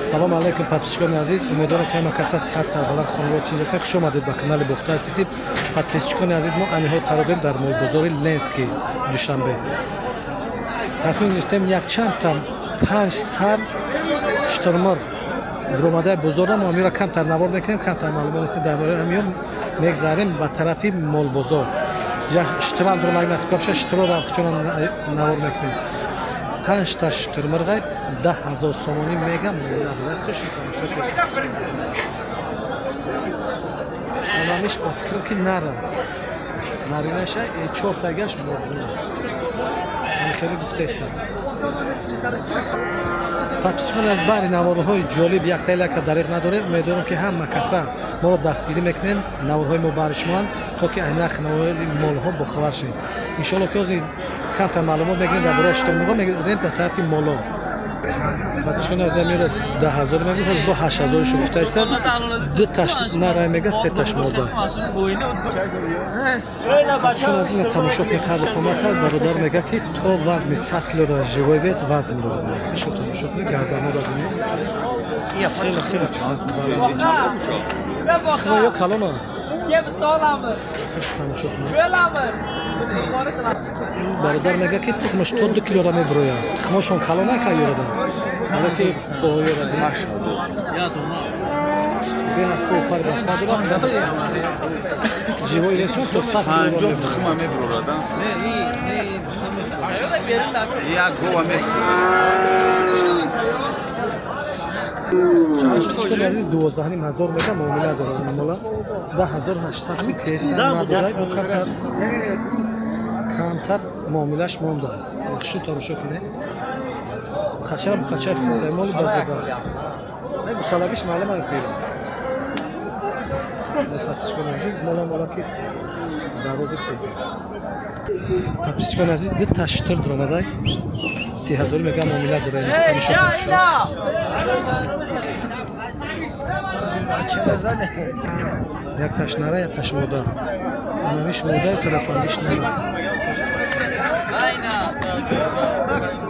Салом алейкум, подписчикони азиз. Умедворам, ки ҳама каса сиҳат, сарбаланд, хонавода тинҷ ҳастед. Хуш омадед ба канали Бохтар Сити. Подписчикони азиз, мо айни қарор дорем дар молбозори Ленский, Душанбе. Тасмим гирифтем якчандта, панҷ сар шутурмурғ биромадаи бозорда, мо амиро камтар навор мекунем, камтар маълумот мекунем дар бораи амиё. Мегзарем ба тарафи молбозор. Шутурам дуромаги насиб кабша, шутурорам хучонам навор мекунем. Панҷта шутурмурғай 10 000 сомонӣ мегам. Хуш тамошо. Анамиш ба фикрам, ки нара наринаша, чортагаш морғуна. Хеле гуфтаистам. Подписчикон, аз баҳри наворҳои ҷолиб яктаи лайка дариқ надорем. Умедворам, ки ҳама каса моро дастгирӣ мекунед, наворҳои мо баҳри шумоанд, то ки ай нархи навори молҳо бохабар шавед. Иншоалло, ки ҳозир камтар маълумот мегирем дар бораи шутурмурғҳо, мегирем ба тарафи моло. Подписчикон, аз амира 10 000 мегӯ, ҳозир бо 8000-шу гуфтаистааст. Ду таш нарай мега, се таш мода. Подписчикон, аз ина тамошо кунед, қадр қомата. Бародар мега, ки то вазми 100 килора живой вес вазм дорад. Хишо тамошо кунед, гарданҳоро бинед, хеле хеле ё калона. Хуш тамошо кунед. Бародар мега, ки тухмаш то 2 килора мебирояд. Тухмошон калона кайёрада, ҳало ки боёра беҳаққу пар бахта живой весшон то 100. 50 тухма мебурорада, як гова. Подписчикони азиз, 12 500 мега, муомила дорад. Мола 10 800 сум кеса надорад, бо камтар камтар муомилаш монда. Шу тамошо кунед, хачара бухачаи хӯрда, моли базеба, гусалагиш маълум ай хӯра. Подписчикони азиз, мола мола ки дарози хуб. Подписчикони азиз, ду та шутур дуромадай, 30 000 мега, муомила дорад. Тамошо кунед. Як таш нара, як таш мода. Анамиш мода, тарафангиш нара.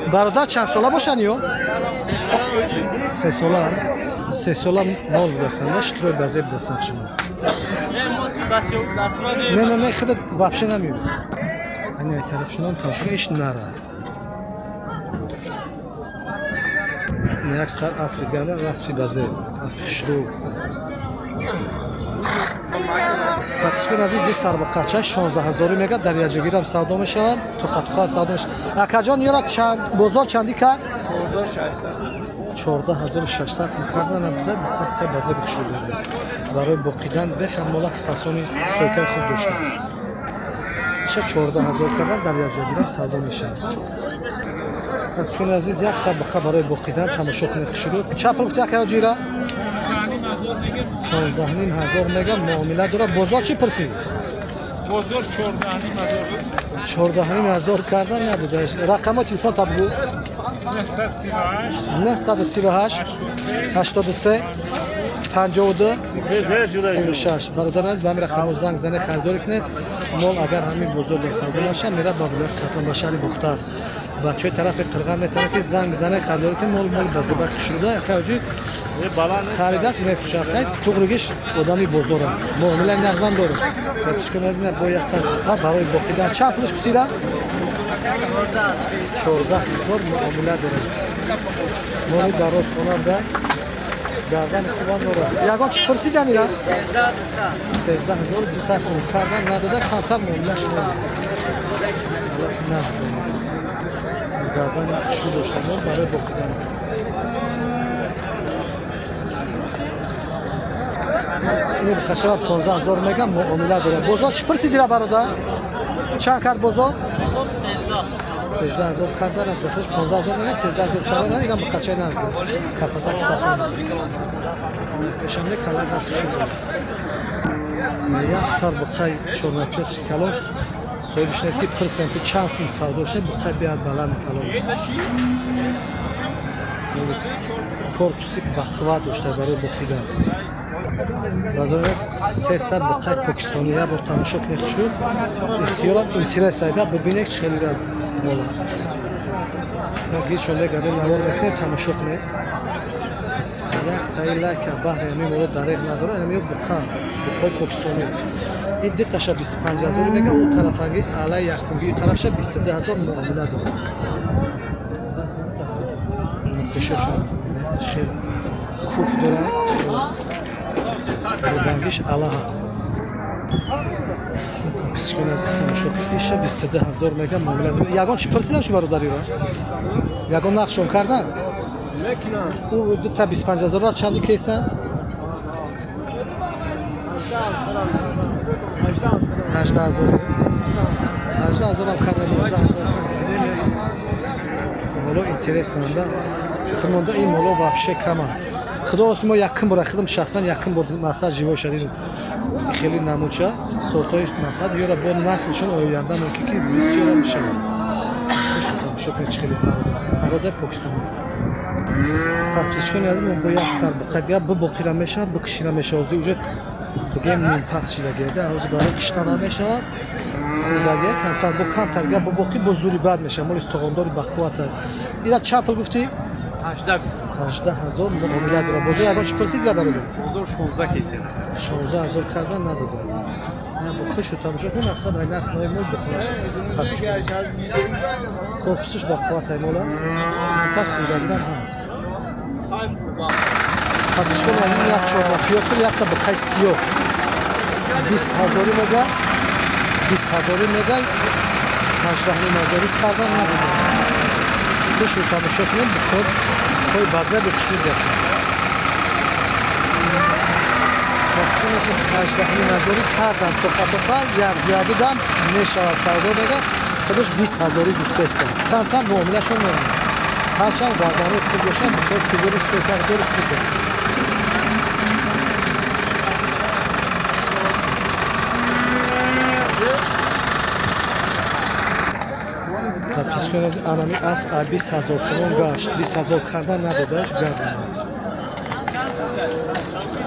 Бародар, чанд сола бошанд ё? 3 сола. 3 сола мол будастанд, шутурои базе будастанд шумо. Не, не, не, худат вообще намеёд. Ани ай тарафшунам тамошо, иш нара. Як сар аспи гарма, аспи базе, аспи шурӯ. Подписчикон азиз, ди сарбақача 16 000 мега, дар якҷогирам савдо мешаванд, тухатуха савдо мешаванд. Акаҷон, ёра чанд бозор чандӣ кард? 14 600 сум карда набуда. Биқа базе бикшуда барои боқидан, беҳад молак фасони стойкаи хуб доштааст. Иша 14 000 кардан, дар якҷогирам савдо мешаванд. Подписчикони азиз, як сар биқа барои боқидан, тамошо кунед, хушрӯ. Чанд пул гуфти, акаё ҷира? 15 500 мега, муомила дорад. Бозор чӣ пурсид? Бозор 14 500. 14 500 кардан набуда. Рақамҳои телефон та бугӯ. 938. 938 83 52 36. Бародарон азиз, ба ҳамин рақамҳо занг занед, харидорӣ кунед мол. Агар ҳамин бозор дар савдо нашад, мерад ба вилояти Хатлон, ба шаҳри Бохтар. Бачаҳои тарафи Қирған метавонад, ки занг занед, харидорӣ кунед мол. Мол ба зиба кушруда, якаҷи харидааст, мефурӯшад. Хай, туғригиш одами бозора, муомилаи нағзам дорад. Подписчикони азиз, бо як сар барои боқидан чанд пулш гуфтида? 14 000, муомила дорад. Моли дароз хонанда, гардани хубам дорад. Ягон чӣ пурсидан ира? 13 200 сум кардан надода, камтар муомила шумо. Нағз дорад, гардани хушрӯ дошта, мол барои боқидан. Ин бихашара 15 000 мега, муомила дорад. Бозор чӣ пурсидира, бародар? Чанд кард бозор? 13 000 кардан. 15 000 мега, 13 000 кардан. Инам биқачаи нағз, карпатаки фасон пешанде, кала даст шуд. Як сар биқаи чорнапёчи калон. Соҳибиш нест, ки пурсем, ки чанд сум савдо шуд. Биқай биҳад баланд, калон, корпуси бақувват дошта барои боқидан. Бадорас, се сар биқай покистонӣ, як бор тамошо кунед, хушу ихтиёрам интерес айда, бибинед, чӣ хеле мола. Гирчон мегардем, навор мекунем, тамошо кунед. Ин лайка баҳри ҳамин моло дареғ надорад. Ҳамин буқан, буқҳои покистонӣ. Ин дуташа 25 ҳазор мега, ӯ тарафанги ала якумги тарафша 22 ҳазор муомила дорад. Пешошон хел куф дорад, хел рангиш алаҳа. Подписчикони азиз, тамошо кунед, иша 22 ҳазор мега муомила дорад. Ягон чи пурсидан шу бародариро? Ягон нақшон кардан? Ӯ дута 25 ҳазорро чанди кейсан? 18 ҳазор. 18 ҳазорам карда, 19 ҳазор. Моло интереснанда. Хирмонда ин моло вообще кама. Худо рост, мо якум бора худам шахсан якум бор масад живой шадидем. Хеле намуча сортҳои масад ёра бо наслшон оянда мумкин ки бисёра мешавад. Хуш тамошо кунед, чӣ хеле парода. Пародаи покистонӣ. Подписчикони азиз, бо як сар бақадия бибоқира мешавад, бикшира мешавад. Ҳозир уже бигем нимпас шидагида, ҳозир барои кишта намешавад. Хурдагия камтар бо камтар гап бибоқӣ, бо зури бад мешавад. Моли стоғондори бақуввата. Ира чанд пул гуфтӣ? 18 гуфтам. 18 ҳазор муомила дорад. Бозор ягон чи пурсид ира бародар? Бозор 16 кесена. 16 ҳазор кардан надода. На, бо хушу тамошо кун, мақсад ай нарх нави мол бухораш. Корпусиш бақувват ай мола. Камтар хурдагидам ҳаст. Подписчикони азиз, як чорма пиёсур, якта биқай сиёҳ. 20 ҳазорӣ мега, 20 ҳазорӣ мега, 18 ҳазорӣ кардан надода. Хушу тамошо кунед, бихор ҳои база бихушуд ҳастанд. 18 ҳазорӣ кардан, тоқа тоқа як ҷоягидам мешавад савдо мега, худаш 20 ҳазорӣ гуфтаистанд. Камтар муомилашон меравад. Ҳарчанд гарданои хуб доштан, бихор фигури стойкардори хуб аст. Подписчикони азиз, анами асп 20 ҳазор сомон гашт. 20 ҳазор кардан надодаш, гардонад.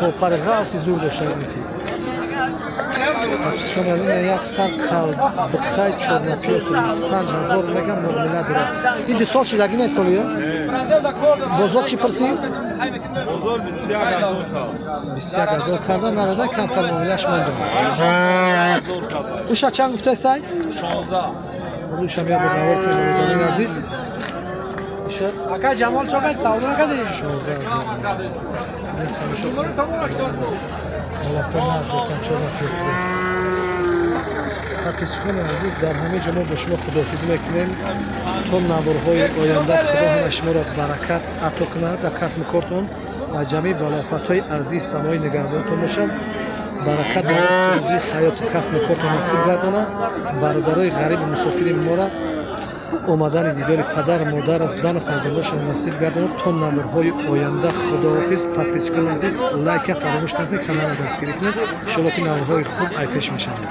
Попари ғафси зур дошта ки. Подписчикони азиз, як сар кал биқай чорнапиёсу 25 ҳазор мега муомила дорад. Ин ду сол шидаги не солия? Бозор чӣ пурсӣ? Бозор 21 ҳазор кард. 21 ҳазор кардан надода, камтар муомилаш монда. Уша чанд гуфтаистай? 16. Уша мея бо навор кунем, бародарони азиз. Уша Ака Ҷамол чока савдо накардӣ? 16 ҳазор. Тамошо кунед. Молакҳои нағз нестанд, чорнапиёсро. Подписчикони азиз, дар ҳамин ҷо мо бо шумо худоҳофизӣ мекунем то наворҳои оянда. Худо ҳама шуморо баракат ато кунад дар касбу кортон ва ҷамъи балофатҳои арзии самои нигаҳбонтон бошад. Баракат дар ризқу рӯзии ҳаёту касбу кортон насиб гардонад. Бародарои ғариби мусофири моро омадани дидори падар, модар, зану фарзандошон насиб гардонад. То наворҳои оянда худоҳофиз. Подписчикони азиз, лайка фаромӯш накунед, каналро дастгирӣ кунед. Иншоалло ки наворҳои хуб айпеш мешаванд.